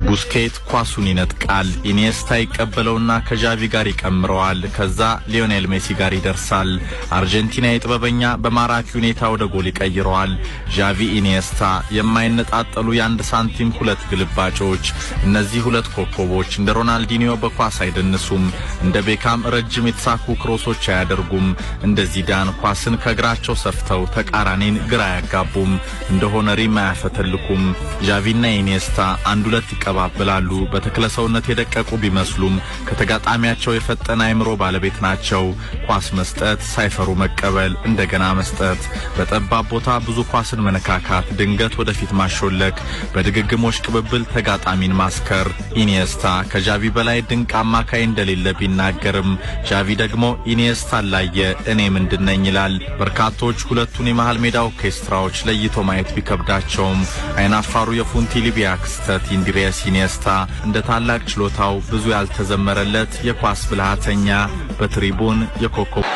ቡስኬት ኳሱን ይነጥቃል። ኢኒየስታ ይቀበለውና ከዣቪ ጋር ይቀምረዋል። ከዛ ሊዮኔል ሜሲ ጋር ይደርሳል። አርጀንቲናዊ ጥበበኛ በማራኪ ሁኔታ ወደ ጎል ይቀይረዋል። ዣቪ ኢኒየስታ የማይነጣጠሉ የአንድ ሳንቲም ሁለት ግልባጮች። እነዚህ ሁለት ኮከቦች እንደ ሮናልዲኒዮ በኳስ አይደንሱም። እንደ ቤካም ረጅም የተሳኩ ክሮሶች አያደርጉም። እንደ ዚዳን ኳስን ከእግራቸው ሰፍተው ተቃራኒን ግራ አያጋቡም። እንደ ሄነሪም አያፈተልኩም። ዣቪና ኢኒየስታ አንድ ሁለት ይቀባበላሉ። በተክለ ሰውነት የደቀቁ ቢመስሉም ከተጋጣሚያቸው የፈጠነ አይምሮ ባለቤት ናቸው። ኳስ መስጠት፣ ሳይፈሩ መቀበል፣ እንደገና መስጠት፣ በጠባብ ቦታ ብዙ ኳስን መነካካት፣ ድንገት ወደፊት ማሾለክ፣ በድግግሞሽ ቅብብል ተጋጣሚን ማስከር። ኢኒየስታ ከዣቪ በላይ ድንቅ አማካይ እንደሌለ ቢናገርም ዣቪ ደግሞ ኢኒየስታን ላየ እኔ ምንድነኝ ይላል። በርካቶች ሁለቱን የመሃል ሜዳ ኦርኬስትራዎች ለይቶ ማየት ቢከብዳቸውም አይናፋሩ የፎንቴሊቢያ ክስተት ኢንድሪያስ ኢኒየስታ እንደ ታላቅ ችሎታው ብዙ ያልተዘመረለት የኳስ ብልሃተኛ በትሪቡን የኮከብ